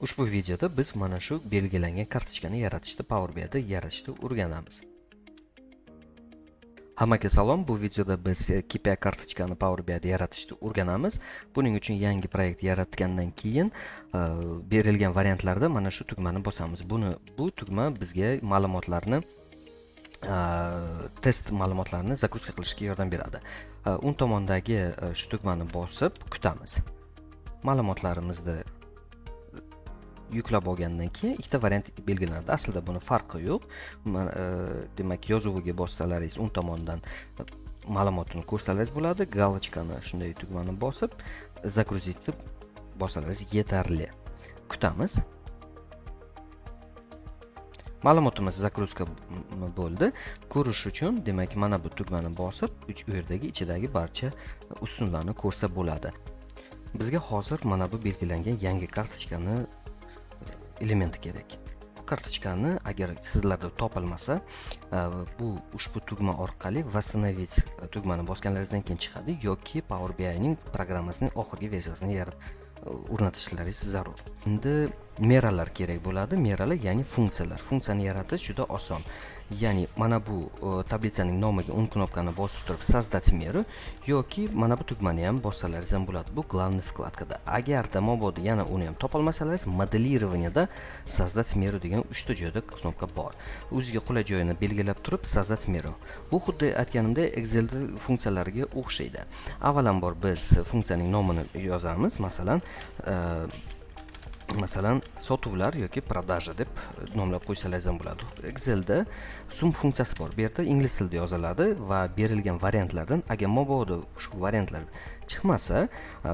Ushbu videoda biz mana shu belgilangan kartochkani yaratishni, Power BI'da yaratishni o'rganamiz. Hammaga salom. Bu videoda biz KPI kartochkani Power BI'da yaratishni o'rganamiz. Buning uchun yangi proyekt yaratgandan keyin berilgan variantlarda mana shu tugmani bosamiz. Bu tugma bizga ma'lumotlarni, test ma'lumotlarini загрузка qilishga yordam beradi. O'ng tomondagi shu tugmani bosib kutamiz. Ma'lumotlarimizni yuklab olgandan keyin ikkita variant belgilanadi. Aslida buni farqi yo'q. Demak, yozuviga bossalaringiz, o'ng tomondan ma'lumotini ko'rsalaringiz bo'ladi. Галочка ni, shunday tugmani bosib, загрузить deb bossalaringiz yetarli. Kutamiz. Ma'lumotimiz загрузка bo'ldi. Ko'rish uchun, demak, mana bu tugmani bosib, u yerdagi ichidagi barcha ustunlarni ko'rsa bo'ladi. Bizga hozir mana bu belgilangan yangi kartochkani elementi kerak. Bu kartochkani agar sizlarda topilmasa, bu ushbu tugma orqali "Восстановить" tugmani bosganlaringizdan keyin chiqadi yoki Power BI'ning programmasining oxirgi versiyasini o'rnatishlaringiz zarur. Endi мера lar kerak bo'ladi. Мера lar, ya'ni funksiyalar. Funksiyani yaratish juda oson. Ya'ni mana bu таблица ning nomiga o'ng knopkani bosib turib, "Создать меру" yoki mana bu tugmani ham bossalaringiz ham bo'ladi. Bu главный вкладка da. Agarda mabodo yana uni ham topolmasalaringiz, моделирование da "Создать меру" degan uchta joyda knopka bor. O'ziga qulay joyini belgilab turib, "Создать меру". Bu xuddi aytganimdek, Excelda funksiyalariga o'xshaydi. Avvalambor biz funksiyaning nomini yozamiz. Masalan, sotuvlar yoki продажа deb nomlab qo'ysalaringiz ham bo'ladi. Excelda sum funksiyasi bor. Bu yerda ingliz tilida yoziladi va berilgan variantlardan agar mabodo shu variantlar chiqmasa,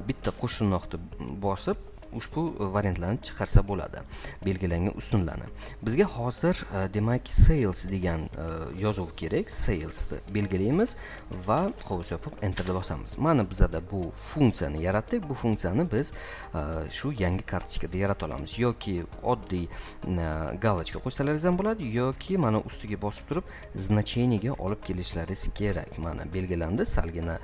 bitta qo'shtirnoqni bosib, ushbu variantlarni chiqarsa bo'ladi, belgilangan ustunlarni. Bizga hozir demak, sales degan yozuv kerak. Salesni belgilaymiz va qovus yopib, enterni bosamiz. Mana, bizada bu funksiyani yaratdik. Bu funksiyani biz shu yangi kartochkada yarata olamiz yoki oddiy галочка qo'ysalaringiz ham bo'ladi yoki mana ustiga bosib turib, значение ga olib kelishlaringiz kerak. Mana, belgilandi, salgina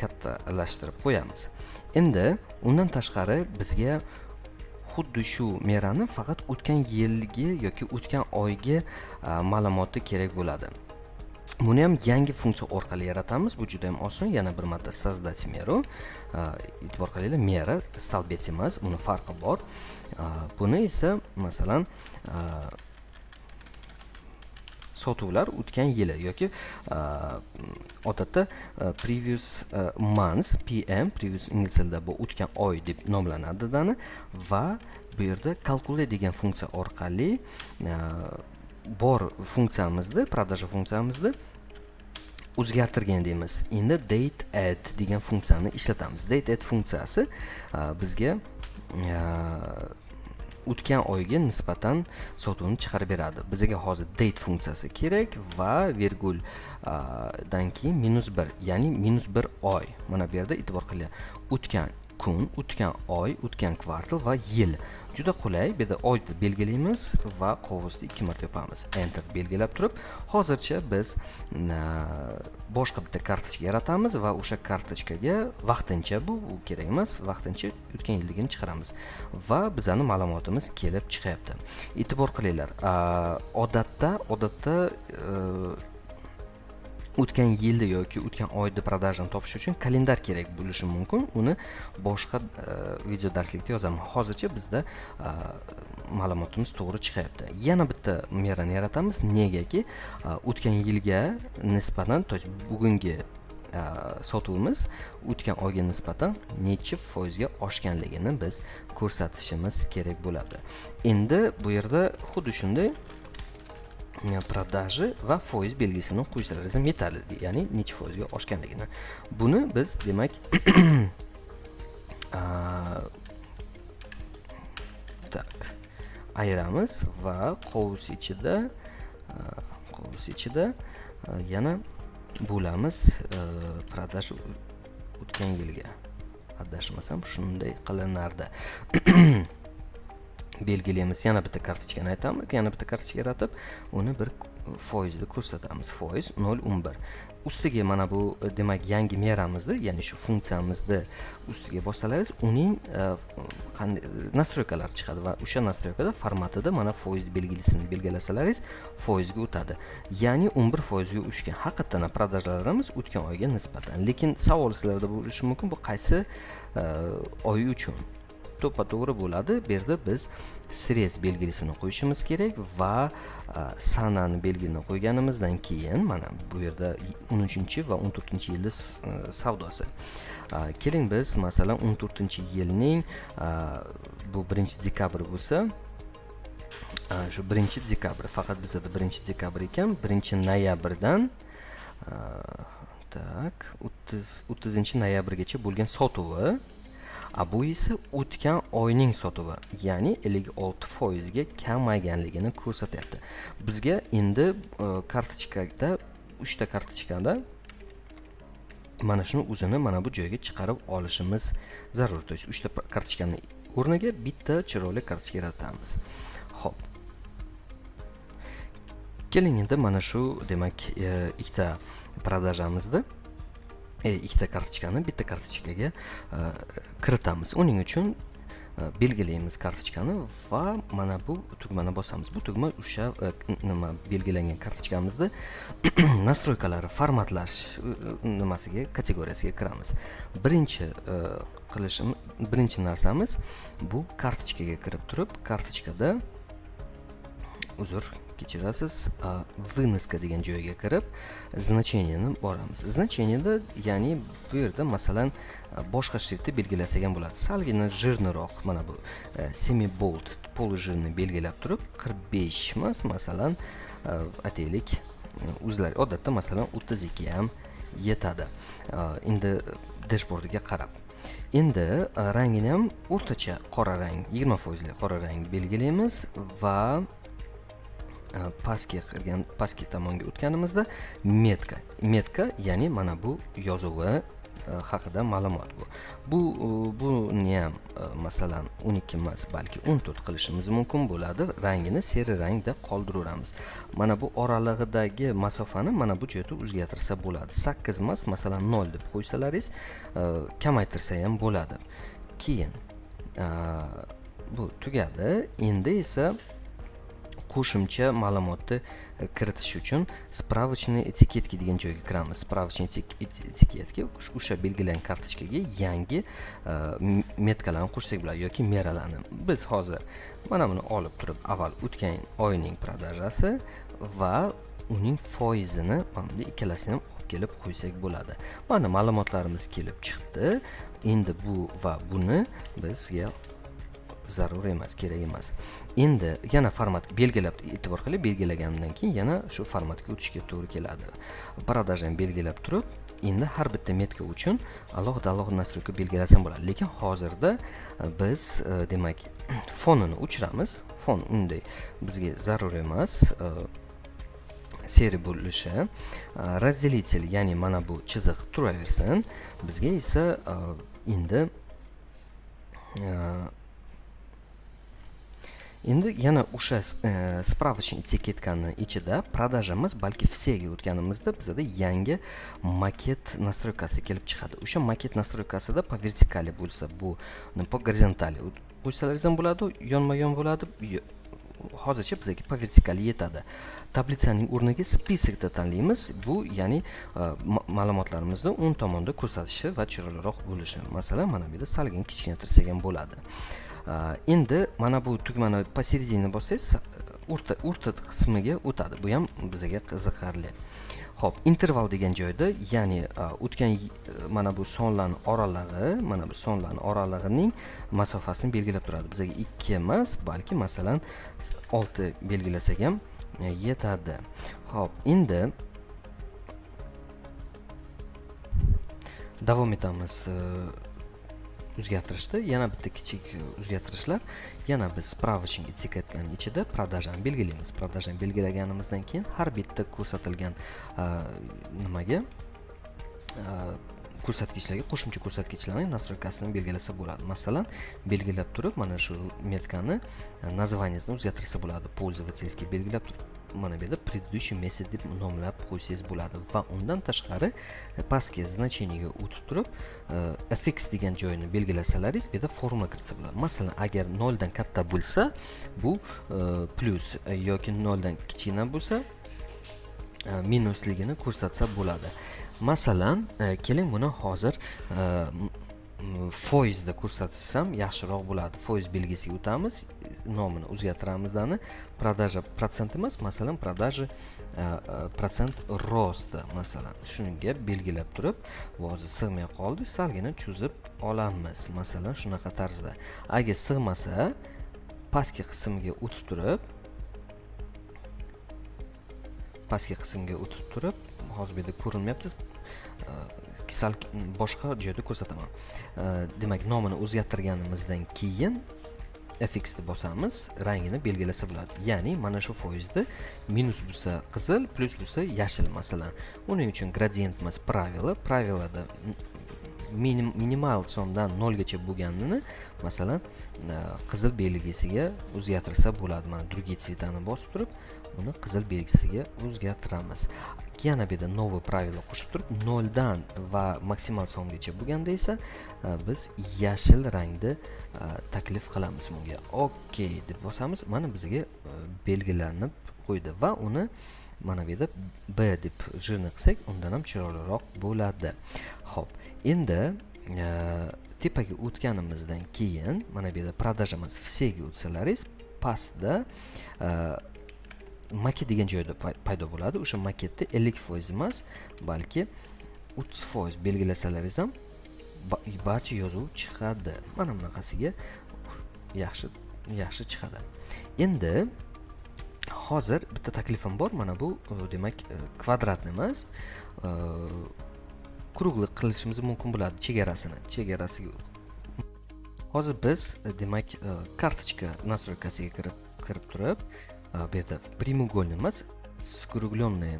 kattalashtirib qo'yamiz. Endi undan tashqari bizga xuddi shu мера ni faqat o'tgan yilgi yoki o'tgan oygi ma'lumoti kerak bo'ladi. Buni ham yangi funksiya orqali yaratamiz. Bu juda ham oson. Yana bir marta "Создать меру". E'tibor qilinglar, мера, столбец emas, uni farqi bor. Buni esa, masalan, sotuvlar o'tgan yili yoki odatda previous months, PM, previous ingliz tilida bu o'tgan oy deb nomlanadi dani. Va bu yerda calculate degan funksiya orqali bor funksiyamizni, продажа funksiyamizni o'zgartirgan deymiz. Endi date add degan funksiyani ishlatamiz. Date add funksiyasi bizga o'tgan oyga nisbatan sotuvni chiqarib beradi. Bizga hozir date funksiyasi kerak va virgul dan keyin -1, ya'ni -1 oy. Mana bu yerda e'tibor qilinglar: o'tgan kun, o'tgan oy, o'tgan kvartal va yil. Juda qulay. Bu yerda oyni belgilaymiz va qovusni ikki marta yopamiz, enter belgilab turib, hozircha biz boshqa bitta kartochka yaratamiz va o'sha kartochkaga vaqtincha, bu kerak emas, vaqtincha o'tgan yilligini chiqaramiz va bizani ma'lumotimiz kelib chiqyapti. E'tibor qilinglar, odatda o'tgan yilda yoki o'tgan oyda продажа ni topish uchun kalendar kerak bo'lishi mumkin. Uni boshqa video darslikda yozaman. Hozircha bizda ma'lumotimiz to'g'ri chiqyapti. Yana bitta мера ni yaratamiz. Negaki o'tgan yilga nisbatan, то есть bugungi sotuvimiz o'tgan oyga nisbatan necha foizga oshganligini biz ko'rsatishimiz kerak bo'ladi. Endi bu yerda xuddi shunday продажи va foiz belgisini qo'ysalaringiz ham yetarli, ya'ni necha foizga oshganligini. Buni biz, demak, так ayiramiz va qovus ichida yana bo'lamiz продажа o'tgan yilga. Adashmasam, shunday qilinardi. belgilaymiz. Yana bitta kartochkani aytamiz, yana bitta kartochka yaratib, uni bir foizda ko'rsatamiz. Foiz 0.11. Ustiga mana bu demak yangi meramizni, ya'ni shu funksiyamizni ustiga bossangiz, uning qanday nastroykalari chiqadi va o'sha nastroykada formatida mana foiz belgisini belgilasalaringiz foizga o'tadi. Ya'ni 11% ga o'shgan. Haqiqatan ham продажаlarimiz o'tgan oyga nisbatan. Lekin savol sizlarda bo'lishi mumkin, bu qaysi oy uchun? To'ppa-to'g'ri bo'ladi. Bu yerda biz srez belgisini qo'yishimiz kerak va sanani belgini qo'yganimizdan keyin mana bu yerda 13 va 14-yilda savdosi. Keling biz masalan 14-yilning bu 1-dekabr bo'lsa, shu 1-dekabr, faqat bizda 1-dekabr ekan, 1-noyabrdan tak 30-noyabrgacha bo'lgan sotuvi. Bu esa o'tgan oyning sotuvi, ya'ni 56% ga kamayganligini ko'rsatyapti. Bizga endi kartochkada 3 ta kartochkada mana shuni o'zini mana bu joyga chiqarib olishimiz zarur. To есть 3 ta kartochkani o'rniga bitta chiroyli kartochka yaratamiz. Xo'p. Keling endi mana shu demak ikkita продажamizni, ikkita kartochkani bitta kartochkaga kiritamiz. Uning uchun belgilaymiz kartochkani va mana bu tugmani bosamiz. Bu tugma o'sha nima belgilangan kartochkamizni nastroykalari, formatlash nimasiga, kategoriyasiga kiramiz. Birinchi qilishim, birinchi narsamiz bu kartochkaga kirib turib, kartochkada uzr, kechirasiz, выноска degan joyga kirib, значениeni boramiz. Значениеda, ya'ni bu yerda masalan boshqa shriftni belgilasak ham bo'ladi. Salgina jirniroq mana bu semi bold, полужирный belgilab turib, 45 emas, masalan, aytaylik, o'zlari odatda masalan 32 ham yetadi. Endi dashboardiga qarab. Endi rangini ham o'rtacha qora rang, 20% qora rang belgilaymiz va pastga qilgan, pastki tomonga o'tganimizda metka, metka ya'ni mana bu yozuvi haqida ma'lumot bu. Buni ham masalan 12 emas, balki 14 qilishimiz mumkin bo'ladi. Rangini seri rangda qoldiraveramiz. Mana bu oralig'idagi masofani mana bu joyda o'zgartirsa bo'ladi. 8 emas, masalan 0 deb qo'ysalaringiz, kamaytirsa ham bo'ladi. Keyin bu tugadi. Endi esa qo'shimcha ma'lumotni kiritish uchun справочный этикетки degan joyga kiramiz. Справочный этикетки o'sha belgilangan kartochkaga yangi metkalarni qo'shsak bo'ladi yoki meralarni. Biz hozir mana buni olib turib, avval o'tgan oyning продажasi va uning foizini mana bunday ikkalasini ham olib kelib qo'ysak bo'ladi. Mana ma'lumotlarimiz kelib chiqdi. Endi bu va buni bizga zarur emas, kerak emas. Endi yana format belgilab, e'tibor qilib belgilagandan keyin yana shu formatga o'tishga to'g'ri keladi. Продажani belgilab turib, endi har bitta metka uchun alohida-alohida настройка belgilasam bo'ladi. Lekin hozirda biz demak fonini o'chiramiz. Fon unday bizga zarur emas. Seri bo'lishi, разделитель, ya'ni mana bu chiziq turaversin. Bizga esa endi yana o'sha справочный etiketkani ichida продажа emas, balki все ga o'tganimizda bizada yangi maket настройкasi kelib chiqadi. O'sha maket настройкасida по вертикали bo'lsa, bu по горизонтали qo'ysalaringiz ham bo'ladi, yonma-yon bo'ladi. Hozircha bizga по вертикали yetadi. Tablitsaning o'rniga списокda tanlaymiz. Bu ya'ni ma'lumotlarimizni o'ng tomonda ko'rsatishi va chiroyliroq bo'lishi. Masalan, mana bu yerda salgina kichkinaytirsak ham bo'ladi. Endi mana bu tugmani посередине bossangiz, o'rta qismiga o'tadi. Bu ham bizga qiziqarli. Xo'p, interval degan joyda, ya'ni o'tgan mana bu sonlarning oralig'i, mana bu sonlarning oralig'ining masofasini belgilab turadi. Bizga 2 emas, balki masalan 6 belgilasak ham yetadi. Xo'p, endi davom etamiz o'zgartirishda. Yana bitta kichik o'zgartirishlar. Yana biz справочник etiketkaning ichida продажani belgilaymiz. Продажani belgilaganimizdan keyin har bitta ko'rsatilgan nimaga Ko'rsatkichlarga qo'shimcha ko'rsatkichlarning настройка sini belgilasa bo'ladi. Masalan, belgilab turib, mana shu метка ni название sini o'zgartirsa bo'ladi. Пользовательский belgilab turib, mana bu yerda предыдущий месяц deb nomlab qo'ysangiz bo'ladi va undan tashqari pastki значение ga o'tib turib, fx degan joyini belgilasalaringiz, bu yerda formula kiritsa bo'ladi. Masalan, agar 0 dan katta bo'lsa, bu plyus yoki 0 dan kichkina bo'lsa, minusligini ko'rsatsa bo'ladi. Masalan, keling, buni hozir foizda ko'rsatsam yaxshiroq bo'ladi. Foiz belgisiga o'tamiz, nomini o'zgartiramiz, продажа процент emas, masalan, продажа процент роста, masalan, shunga belgilab turib, bu hozir sig'may qoldi, salgina cho'zib olamiz, masalan, shunaqa tarzda. Agar sig'masa, pastki qismga o'tib turib, hozir bu yerda ko'rinmayapti, sal boshqa joyda ko'rsataman. Demak, nomini o'zgartirganimizdan keyin fx ni bosamiz, rangini belgilasa bo'ladi, ya'ni mana shu foizni minus bo'lsa qizil, plyus bo'lsa yashil, masalan. Uning uchun gradient emas, правило. Правило da minimal sondan 0 gacha bo'lganini, masalan, qizil belgisiga o'zgartirsa bo'ladi. Mana, другие цвета ni bosib turib, uni qizil belgisiga o'zgartiramiz. Yana bu yerda новый правило qo'shib turib, 0 dan va maksimal songacha bo'lganda esa biz yashil rangni taklif qilamiz bunga. Okey deb bosamiz, mana bizga belgilanib qo'ydi va uni mana bu yerda B deb жирный qilsak, undan ham chiroyliroq bo'ladi. Ho'p, endi tepaga o'tganimizdan keyin mana bu yerda продажа emas, все ga o'tsalaringiz, pastda maket degan joyda paydo bo'ladi. O'sha maketda 50% emas, balki 30% belgilasalaringiz ham barcha yozuv chiqadi. Mana bunaqasiga yaxshi yaxshi chiqadi. Endi hozir bitta taklifim bor. Mana bu demak, kvadratni emas, круглый qilishimiz mumkin bo'ladi chegarasini. Chegarasiga hozir biz demak, kartochka настройка siga kirib turib, bu yerda прямоугольный emas, скругленный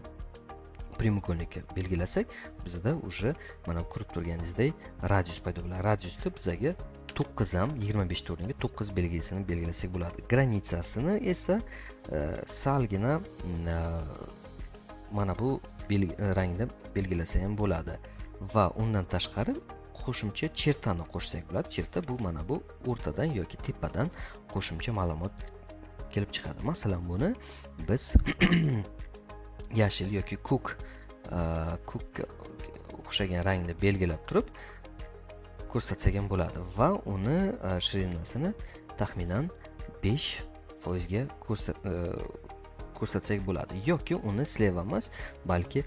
прямоугольник ka belgilasak, bizda уже mana ko'rib turganingizdek radius paydo bo'ladi. Radiusni bizaga 9 ham, 25 o'rniga 9 belgisini belgilasak bo'ladi. Граница sini esa salgina mana bu rangda belgilasa ham bo'ladi va undan tashqari qo'shimcha черта ni qo'shsak bo'ladi. Черта bu mana bu o'rtadan yoki tepadan qo'shimcha ma'lumot kelib chiqadi. Masalan, buni biz yashil yoki ko'kka o'xshagan rangni belgilab turib ko'rsatsak ham bo'ladi va uni ширина sini taxminan 5%ga ko'rsatsak bo'ladi yoki uni слева emas, balki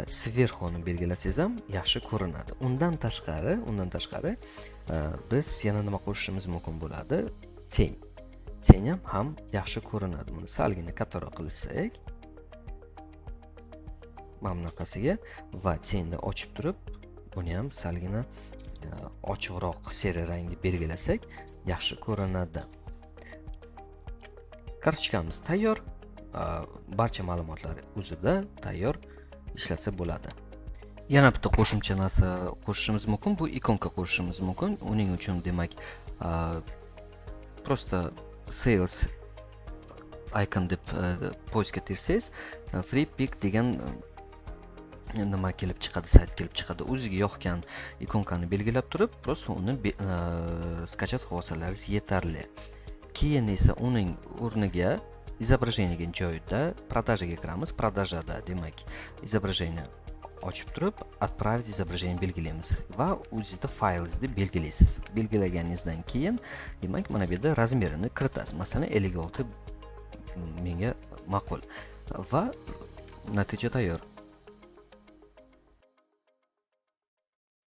сверху ni belgilasangiz ham yaxshi ko'rinadi. Undan tashqari biz yana nima qo'shishimiz mumkin bo'ladi? Тень. Тень ham yaxshi ko'rinadi. Buni salgina kattaroq qilsak, mana bunaqasiga va тень ni ochib turib, buni ham salgina ochiqroq серый rangni belgilasak, yaxshi ko'rinadi. Kartochkamiz tayyor, barcha ma'lumotlar o'zida tayyor, ishlatsa bo'ladi. Yana bitta qo'shimcha narsa qo'shishimiz mumkin, bu ikonka qo'shishimiz mumkin. Uning uchun, demak, просто sales icon deb поиск ga tersangiz, Freepik degan nima kelib chiqadi, sayt kelib chiqadi. O'ziga yoqgan ikonkani belgilab turib, просто uni скачать qilib olsalaringiz yetarli. Keyin esa uning o'rniga изображение degan joyida продажа ga kiramiz. Продажа da, demak, изображение ochib turib, отправить изображение belgilaymiz va o'zizni faylingizni belgilaysiz. Belgilaganingizdan keyin, demak, mana bu yerda размер ini kiritasiz. Masalan, 56 menga ma'qul va natija tayyor.